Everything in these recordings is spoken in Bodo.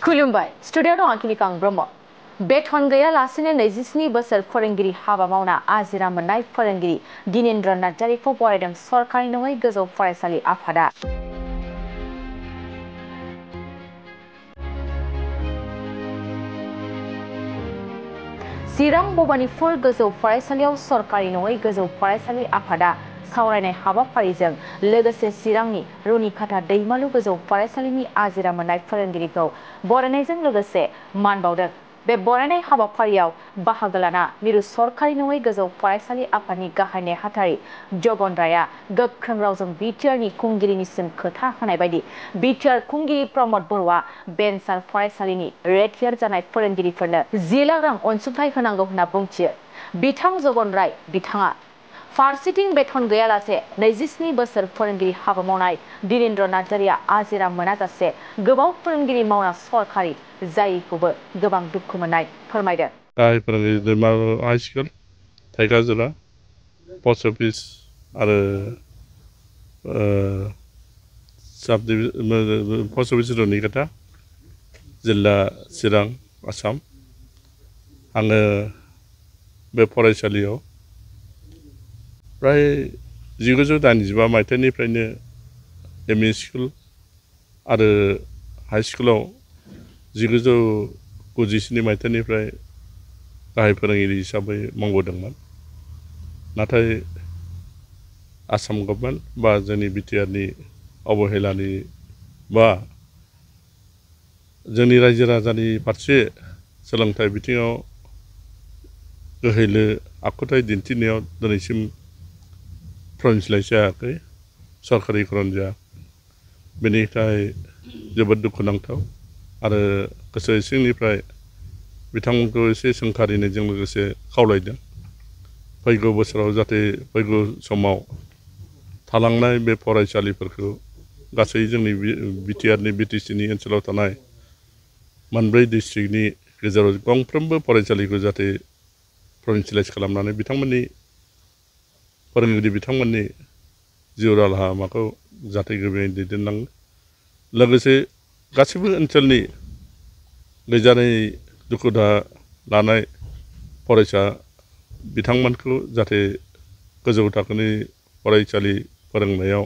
खुलुमबाय स्टुडियाव आखिनि कां ब्रह्म बेथन गैयालासेनो 27 बोसोर फोरोंगिरि हाबा मावना आजिरा मोननाय फोरोंगिरि दिनेन्द्र नार्जारिखौ बरायदों सरकारि नङै गोजौ फरायसालि आफादा। चिरां भबानिपुर गोजौ फरायसालियाव सरकारि नङै गोजौ फरायसालि आफादा सावरायनाय हाबाफारिजों लोगोसे चिरांनि रुनिखाता दैमालु गोजौ फरायसालिनि आजिरा मोननाय फोरोंगिरिखौ बरायनायजों लोगोसे मान बावदों। बे बरायनाय हाबाफारियाव बाहागो लाना मिरु सरकारि नङै गोजौ फरायसालि आफादनि गाहाय नेहाथारि जगन रायआ गोख्रों रावजों बिटिआरनि खुंगिरिनिसिम खोथा होनाय बायदि बिटिआर खुंगिरि प्रमद बर'आ बेन्सार फरायसालिनि रिटायार जानाय फोरोंगिरिफोरनो 10 लाख रां अनसुंथाइ होनांगौ होनना बुंथियो। बिथां जगन राय बिथाङा फारसेथिं बेथन गैयालासे 27 बोसोर फोरोंगिरि हाबा मावनाय दिनेन्द्र नार्जारिया आजिरा मोनाजासे गोबाव फोरोंगिरि मावना सरकारि जायैखौबो गोबां दुखु मोननाय फोरमायदों। गाहाय फोरोंगिरि दैमालु हाई स्कुल थाइगाजोला पस्ट अफिस आरो पस्ट अफिस रुनिखाता जिल्ला चिरां आसाम। आङो बे फरायसालियाव प्राय 1985 मायथाइनिफ्रायनो एम इ स्कुल आरो हाई स्कुलाव 1997 मायथाइनिफ्राय गाहाय फोरोंगिरि हिसाबै मावबोदोंमोन। नाथाय आसाम गभर्नमेन्ट बा जोंनि बिटिआरनि अबहेलानि बा जोंनि रायजो राजानि फारसे सोलोंथाइ बिथिङाव गोहैलो आखुथाय दिन्थिनायाव दिनैसिम प्रभिन्सियेलाइज जायाखै, सरकारिकरन जायाखै। बेनि थाखाय जोबोद दुखुनांथाव आरो गोसो सिंनिफ्राय बिथांमोनखौ एसे सोंखारिनायजों लोगोसे खावलायदों फैगौ बोसोराव जाहाथे फैगौ समाव थालांनाय बे फरायसालिफोरखौ गासै जोंनि बिटिआरनि बिटिसिनि ओनसोलाव थानाय मोनब्रै डिस्ट्रिक्टनि गेजेराव गंफ्रोमबो फरायसालिखौ जाहाथे प्रभिन्सियेलाइज खालामनानै बिथांमोननि फोरोंगिरि बिथांमोननि जिउ राहा लामाखौ जाहाथे गोबाङै दैदेनलाङो। लोगोसे गासैबो ओनसोलनि गैजानाय दुखु दाहा लानाय फरायसा बिथांमोनखौ जाहाथे गोजौ थाखोनि फरायसालि फोरोंनायाव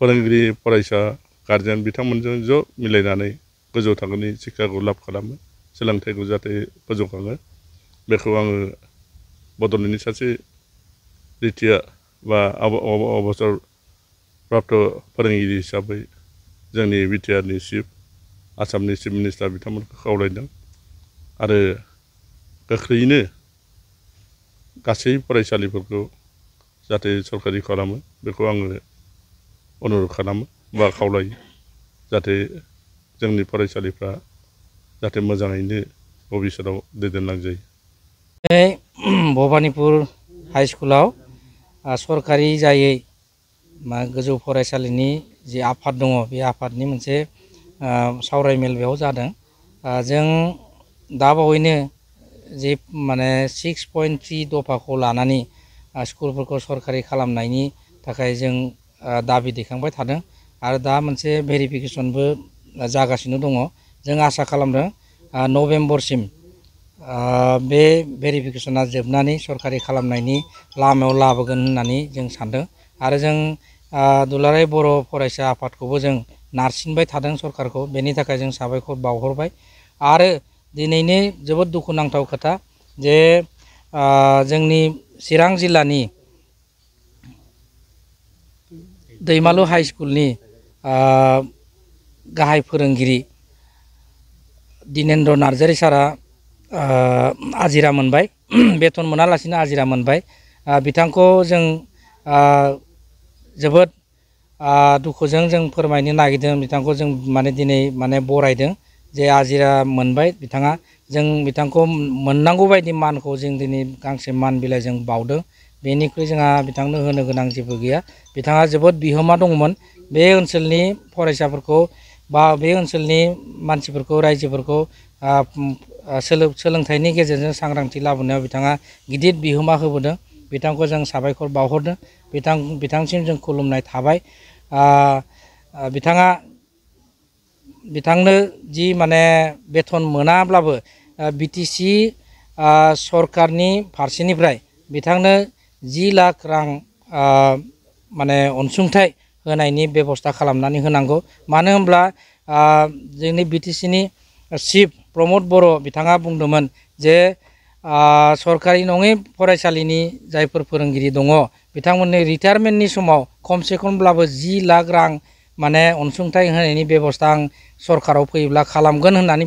फोरोंगिरि फरायसा गारजेन बिथांमोनजों ज' मिलायनानै गोजौ थाखोनि शिक्षाखौ लाभ खालामो, सोलोंथाइखौ जाहाथे फोजौखाङो। बेखौ आङो बड'लेण्डनि सासे रिटायार बा अबसर प्राप्त फोरोंगिरि हिसाबै जोंनि बिटिआरनि चिफ आसामनि चिफ मिनिस्टार बिथांमोनखौ खावलायदों आरो गोख्रैयैनो गासै फरायसालिफोरखौ जाहाथे सरकारि खालामो बेखौ आङो अनुरद खालामो बा खावलायो जाहाथे जोंनि फरायसालिफ्रा जाहाथे मोजाङैनो भबिष्यतआव दैदेनलांजायो। भबानिपुर हाई स्कुलाव सरकारि जायै गोजौ फरायसालिनि जि आफाद दङ बे आफादनि मोनसे सावरायमेल बेयाव जादों। जों दा बावैनो जे माने 6.3 दफाखौ लानानै स्कुलफोरखौ सरकारि खालामनायनि थाखाय जों दाबि दैखांबाय थादों आरो दा मोनसे भेरिफिकेसनबो जागासिनो दङ। जों आसा खालामदों नभेम्बरसिम बे भेरिफिकेसना जोबनानै सरकारि खालामनायनि लामायाव लाबोगोन होननानै जों सानदों आरो जों दुलाराय बर' फरायसा आफादखौबो जों नारसिनबाय थादों सरकारखौ। बेनि थाखाय जों साबायखर बावहरबाय आरो दिनैनि जोबोद दुखुनांथाव खोथा जे जोंनि चिरां जिल्लानि दैमालु हाई स्कुलनि गाहाय फोरोंगिरि दिनेन्द्र नार्जारि सारा आजिरा मोनबाय, बेथन मोनालासिनो आजिरा मोनबाय। बिथांखौ जों जोबोद दुखुजों जों फोरमायनो नागिरदों। बिथांखौ जों माने दिनै माने बरायदों जे आजिरा मोनबाय बिथाङा। जों बिथांखौ मोननांगौ बायदि मानखौ जों दिनै गांसे मान बिलाइ जों बावदों। बेनिख्रुइ जोंहा बिथांनो होनो गोनां जेबो गैया। बिथाङा जोबोद बिहोमा दंमोन बे ओनसोलनि फरायसाफोरखौ बा बे ओनसोलनि मानसिफोरखौ रायजोफोरखौ सोलोंथाइनि गेजेरजों सांग्रांथि लाबोनायाव बिथाङा गिदिर बिहोमा होबोदों। बिथांखौ जों साबायखर बावहरदों। बिथांसिम जों खुलुमनाय थाबाय। बिथाङा बिथांनो जि माने बेथन मोनाब्लाबो बिटिसि सरकारनि फारसेनिफ्राय बिथांनो 10 लाख रां माने अनसुंथाइ होनायनि बेबस्था खालामनानै होनांगौ मानो होनब्ला जोंनि बिटिसिनि चिफ प्रमद बर' बिथाङा बुंदोंमोन जे सरकारि नङै फरायसालिनि जायफोर फोरोंगिरि दङ बिथांमोननि रिटायारमेन्टनि समाव खमसे खमब्लाबो 10 लाख रां माने अनसुंथाइ होनायनि बेबस्था आं सरकाराव फैयोब्ला खालामगोन होननानै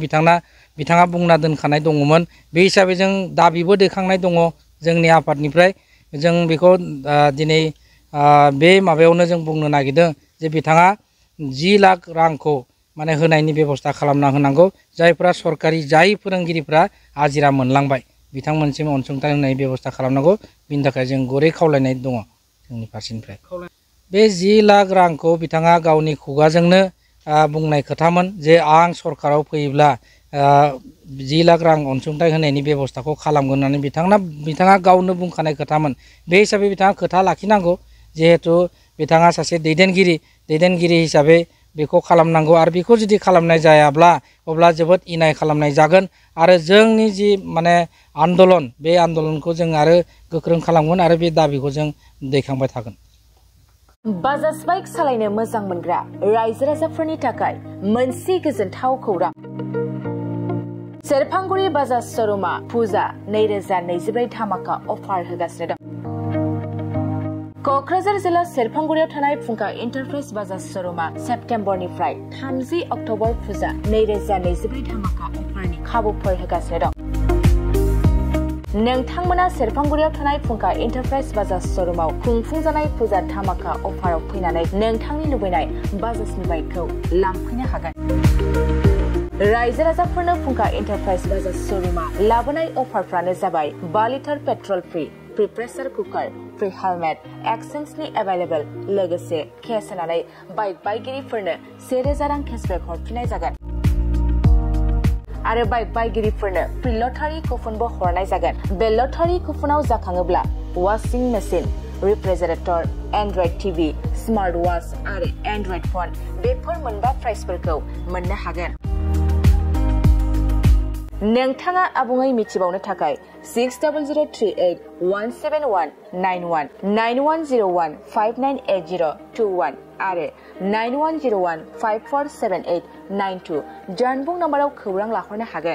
बिथाङा बुंना दोनखानाय दङमोन बे हिसाबै जों दाबिबो दैखांनाय दङ जोंनि आफादनिफ्राय जों बेखौ दिनै बे माबायावनो जों बुंनो नागिरदों जे बिथाङा 10 लाख रांखौ माने होनायनि बेबस्था खालामना होनांगौ जायफ्रा सरकारि जाय फोरोंगिरिफ्रा हाजिरा मोनलांबाय बिथांमोनसिम अनसुंथाइ होनायनि बेबस्था खालामनांगौ बिनि थाखाय जों गुरै खावलायनाय दङ जोंनि फारसेनिफ्राय बे 10 लाख रांखौ बिथाङा गावनि खुगाजोंनो बुंनाय खोथामोन जे आं सरकाराव फैयोब्ला 10 लाख रां अनसुंथाइ होनायनि बेबस्थाखौ खालामगोन होननानै बिथाङा गावनो बुंखानाय खोथामोन बे हिसाबै बिथाङा खोथा लाखिनांगौ जिहेतु बिथाङा सासे दैदेनगिरि हिसाबै बेखौ खालामनांगौ आरो बेखौ जुदि खालामनाय जायाब्ला अब्ला जोबोद इनाय खालामनाय जागोन आरो जोंनि जि माने आन्दलन बे आन्दलनखौ जों आरो गोख्रों खालामगोन आरो बे दाबिखौ जों दैखांबाय थागोन बाजाज बाइक सालायनो मोजां मोनग्रा रायजो राजाफोरनि थाखाय मोनसे गोजोनथाव खौरां सेरफांगुरि बाजाज शोरूमा फुजा 2024 धामाका अफार होगासिनो दं क'क्राझार जिल्ला सेरफांगुरियाव थानाय फुंखा एन्टारप्राइज बाजाज शोरूमा सेप्तेम्बरनिफ्राय 30 अक्ट'बर फुजा 2024 धामाका अफारनि खाबुफोर होगासिनो दं नोंथांमोना सेरफांगुरियाव थानाय फुंखा एन्टारप्राइज बाजाज शोरूमाव खुंफुंजानाय फुजा धामाका अफाराव फैनानै नोंथांनि लुबैनाय बाजाजनि बाइकखौ लांफैनो हागोन रायजो राजाफोरनो फुंखा एन्टारप्राइज बाजाज शोरूमा लाबोनाय अफारफ्रानो जाबाय 5 litre petrol free pressure cooker free helmet एक्सचेन्जनि एभेलेबल लोगोसे केस होनानै बाइक बायगिरिफोरनो 1000 रां केसबेक हरफिननाय जागोन आरो बाइक बायगिरिफोरनो फ्रि लटारि कुपनबो हरनाय जागोन बे लटारि कुपनाव जाखाङोब्ला washing machine refrigerator Android TV smart watch आरो एन्ड्रइड फन बेफोर मोनबा प्राइजफोरखौ मोननो हागोन नोंथाङा आबुङै मिथिबावनो थाखाय 6003817191 9101598021 आरो 9101547892 जानबुं नम्बराव खौरां लाहरनो हागोन